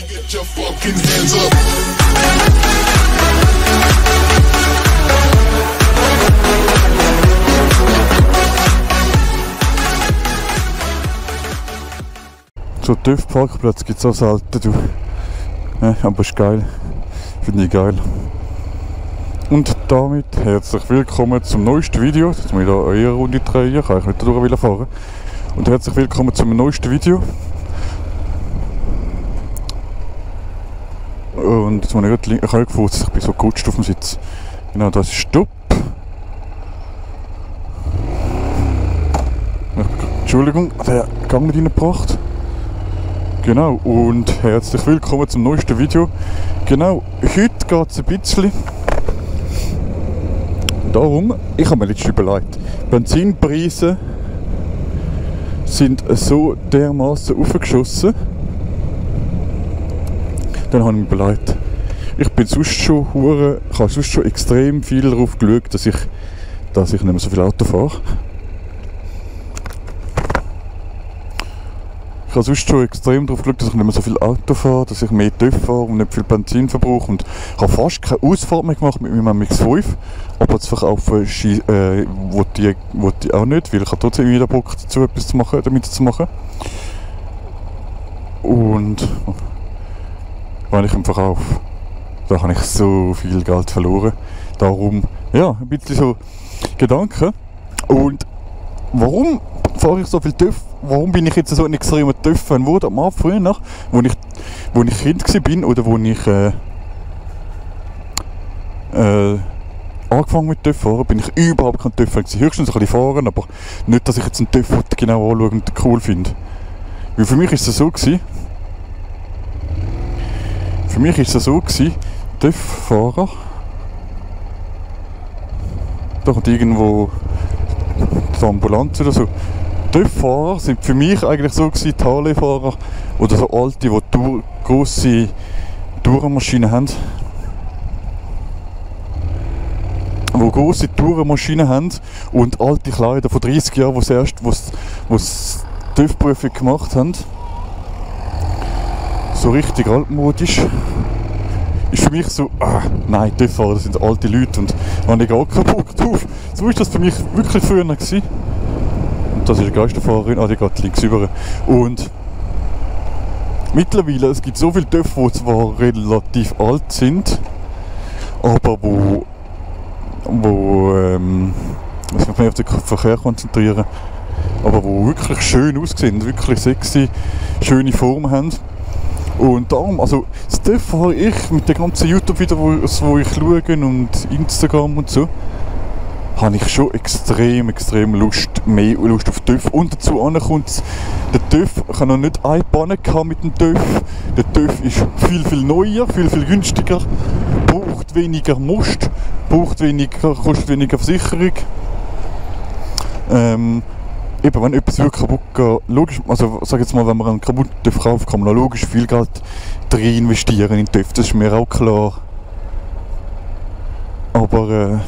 Get your fucking hands up. So TÜV-Parkplatz gibt es auch selten, du. Ja, aber ist geil. Finde ich geil. Und damit herzlich willkommen zum neuesten Video. Jetzt muss ich hier eine Runde drehen, kann ich nicht durch fahren. Und herzlich willkommen zum neuesten Video. Und jetzt muss ich gerade ich habe gefurzt, ich bin so gerutscht auf dem Sitz. Genau, das ist Stopp. Entschuldigung, der Gang nicht reingebracht. Genau, und herzlich willkommen zum neuesten Video. Genau, heute geht es ein bisschen darum, ich habe mir letztens überlegt, Benzinpreise sind so dermaßen aufgeschossen. Dann habe ich mir überlegt, ich bin sonst schon ich habe sonst schon extrem viel darauf geschaut, dass ich nicht mehr so viel Auto fahre. Ich habe sonst schon extrem darauf geschaut, dass ich nicht mehr so viel Auto fahre, dass ich mehr TÜV fahre und nicht viel Benzin verbrauche. Und ich habe fast keine Ausfahrt mehr gemacht mit meinem MX-5. Aber zu verkaufen wollte ich auch nicht, weil ich habe trotzdem wieder Bock dazu, etwas damit zu machen. Und wenn ich im Verkauf, da habe ich so viel Geld verloren. Darum, ja, ein bisschen so Gedanken. Und warum fahre ich so viel TÜV? Warum bin ich jetzt so ein extremer TÜV-Fan geworden? Am Anfang, früher, wo ich Kind war oder wo ich angefangen mit TÜV fahren, bin ich überhaupt kein TÜV-Fan gewesen. Höchstens ein bisschen fahren, aber nicht, dass ich jetzt einen TÜV genau anschaue und cool finde. Weil für mich ist es so gewesen, TÜV-Fahrer, da kommt irgendwo die Ambulanz oder so. TÜV-Fahrer sind für mich eigentlich so gewesen, die Harley-Fahrer oder so alte, die grosse Tourenmaschinen haben. Die grosse Tourenmaschinen haben und alte Kleider von 30 Jahren, die sie TÜV-Prüfung gemacht haben. So richtig altmodisch. Ist für mich so, nein, TÜV-Fahrer, das sind alte Leute und da habe ich gar keinen Bock drauf. So war das für mich wirklich früher gewesen. Und das ist eine Geisterfahrerin, die geht links rüber. Und mittlerweile, es gibt so viele TÜV, die zwar relativ alt sind, aber wo muss mich mehr auf den Verkehr konzentrieren, aber wo wirklich schön aussehen, wirklich sexy, schöne Formen haben. Und darum, also das TÜV fahre ich mit den ganzen YouTube-Videos, wo ich schaue und Instagram und so, habe ich schon extrem mehr Lust auf TÜV. Und dazu kommt, der TÜV kann noch nicht eine Panne mit dem TÜV. Der TÜV ist viel neuer, viel günstiger, braucht weniger Most, kostet weniger Versicherung. Eben, wenn etwas wirklich kaputt geht, logisch, also sag jetzt mal, wenn man einen kaputten TÜV kauft, kann man logisch viel Geld rein investieren in den TÜV, das ist mir auch klar. Aber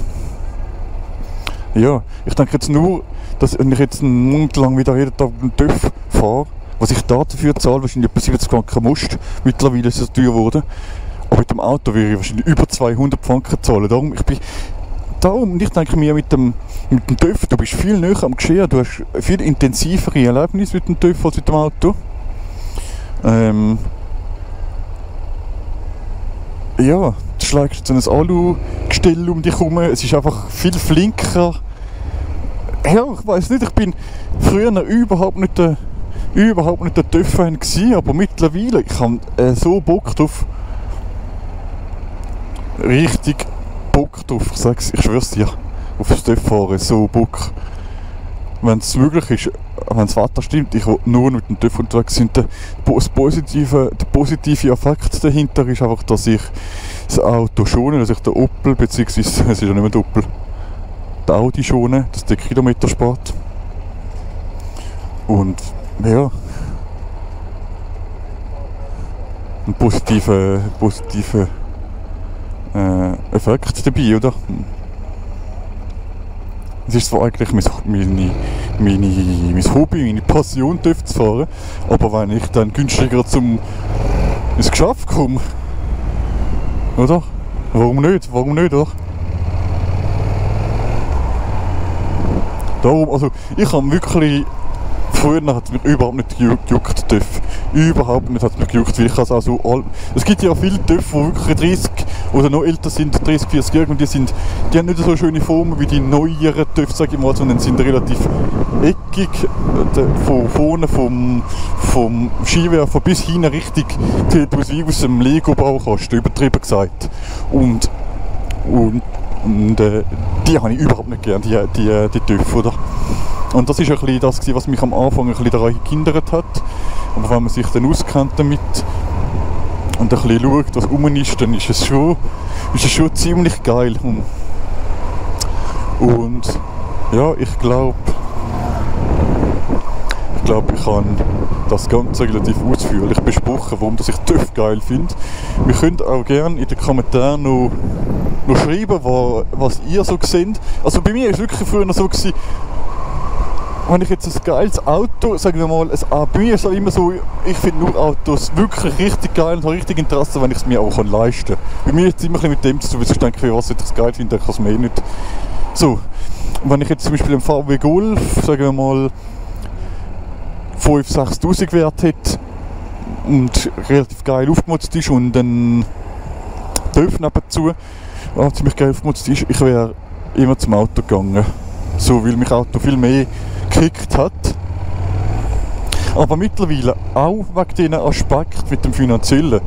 ja, ich denke jetzt nur, dass wenn ich jetzt einen Monat lang wieder jeden Tag einen TÜV fahre, was ich dafür zahle, wahrscheinlich etwa 70 Franken Most, mittlerweile ist es teuer geworden, aber mit dem Auto würde ich wahrscheinlich über 200 Franken zahlen. Darum, ich denke mir, mit dem TÜV, du bist viel näher am Geschehen, du hast viel intensivere Erlebnisse mit dem TÜV als mit dem Auto. Ja, du schlägst so ein Alu-Gestell um dich herum, es ist einfach viel flinker. Ja, ich weiss nicht, ich bin früher überhaupt nicht der TÜV-Fan gewesen, aber mittlerweile, ich habe so Bock drauf. Richtig Bock drauf, ich schwör's dir, auf das TÜV-Fahren, so Bock. Wenn es möglich ist, wenn das Wetter stimmt, ich will nur mit dem TÜV unterwegs sein. Der positive Effekt dahinter ist einfach, dass ich das Auto schone, dass ich den Opel, beziehungsweise es ist ja nicht mehr der Opel, den Audi schone, dass der Kilometer spart. Und ja, ein positiver Effekt dabei, oder? Es ist zwar eigentlich mein Hobby, meine Passion, TÜV zu fahren, aber wenn ich dann günstiger zum ins Geschäft komme. Oder? Warum nicht? Warum nicht, oder? Darum, also ich habe wirklich... Früher hat es mich überhaupt nicht gejuckt, TÜV. Überhaupt nicht hat es mich gejuckt, weil ich also auch so es gibt ja viele TÜV, die wirklich 30 oder noch älter sind, 30, 40 Jahre, und die haben nicht so schöne Formen wie die neueren TÜV, sage ich mal, sondern sind relativ eckig, von vorne vom Skiwerfer bis hinten richtig, sieht aus wie aus einem Lego-Baukasten, übertrieben gesagt. Und die habe ich überhaupt nicht gern, die TÜV, oder? Und das war ein bisschen das, was mich am Anfang ein bisschen daran gehindert hat. Aber wenn man sich dann auskennt damit und ein bisschen schaut, was rum ist, dann ist es schon ziemlich geil. Und ja, ich glaube, ich kann das Ganze relativ ausführlich besprochen, warum ich TÜV geil finde. Wir könnt auch gerne in den Kommentaren noch schreiben, was ihr so seht. Also bei mir war es wirklich früher so gewesen, wenn ich jetzt ein geiles Auto, sagen wir mal, bei mir ist es immer so, ich finde nur Autos wirklich richtig geil und habe richtig Interesse, wenn ich es mir auch leisten kann. Bei mir ist es immer ein bisschen mit dem zu tun, weil ich denke, was ich das geil finde, dann kann es mir nicht. So, wenn ich jetzt zum Beispiel einen VW Golf, sagen wir mal, 5'000, 6'000 Wert hätte und relativ geil aufgemotzt ist und dann TÜV nebenzu, was ziemlich geil aufgemotzt ist, ich wäre immer zum Auto gegangen. So, weil mich Auto viel mehr gekickt hat. Aber mittlerweile auch wegen diesen Aspekten mit dem Finanziellen,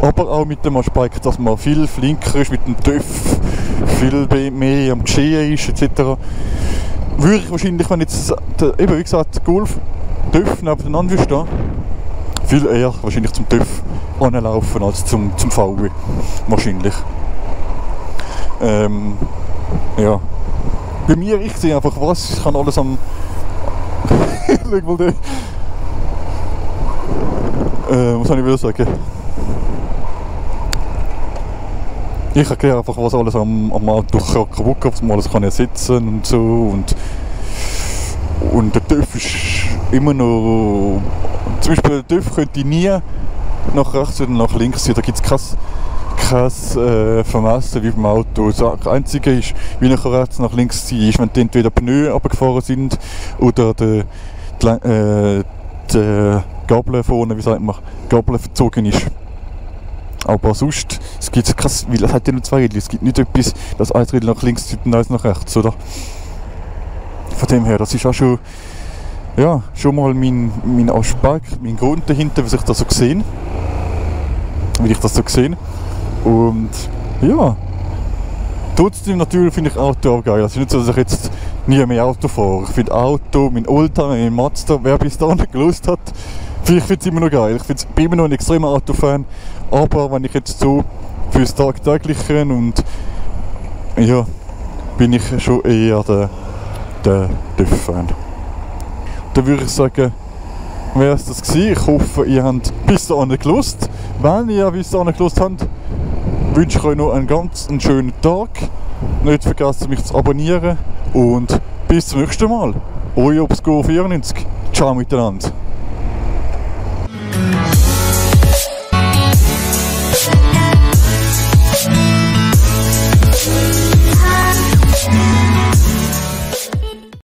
aber auch mit dem Aspekt, dass man viel flinker ist mit dem TÜV, viel mehr am Geschehen ist etc. Würde ich wahrscheinlich, wenn jetzt eben wie gesagt Golf, TÜV nebeneinander stehen, viel eher wahrscheinlich zum TÜV anlaufen als zum VW. Wahrscheinlich. Ja. Bei mir, ich sehe einfach was, ich kann alles am... Schau mal den. Was soll ich wieder sagen? Ich erkläre einfach, was alles am Auto kaputt geht, was man alles kann ersetzen und so. Und der TÜV ist immer noch... Zum Beispiel der TÜV könnte nie nach rechts oder nach links sein, da gibt es kein Vermessen wie beim Auto. Das Einzige ist, wie nach rechts nach links sein ist, wenn entweder Pneu runtergefahren sind oder die Gabel vorne, wie sagt man, Gabel verzogen ist. Aber sonst, es gibt krass, weil es hat ja nur zwei Räder, es gibt nicht etwas, dass ein Rädchen nach links zieht und eins nach rechts, oder? Von dem her, das ist auch schon, ja, schon mal mein Aspekt, mein Grund dahinter, wie ich das so sehe. Wie ich das so sehe. Und ja, trotzdem natürlich finde ich Auto auch geil. Es ist nicht so, dass ich jetzt nie mehr Auto fahre. Ich finde Auto, mein Oldtimer, mein Mazda, wer bis dahin gelöst hat, ich finde es immer noch geil. Ich bin immer noch ein extremer Autofan, aber wenn ich jetzt so fürs Tagtägliche und ja, bin ich schon eher der TÜV-Fan. Dann würde ich sagen, wäre es das gewesen. Ich hoffe, ihr habt bis dahin gelost. Wenn ihr bis dahin gelost habt, wünsche ich euch noch einen ganz schönen Tag. Nicht vergessen, mich zu abonnieren und bis zum nächsten Mal. Euer Obsco94. Ciao miteinander.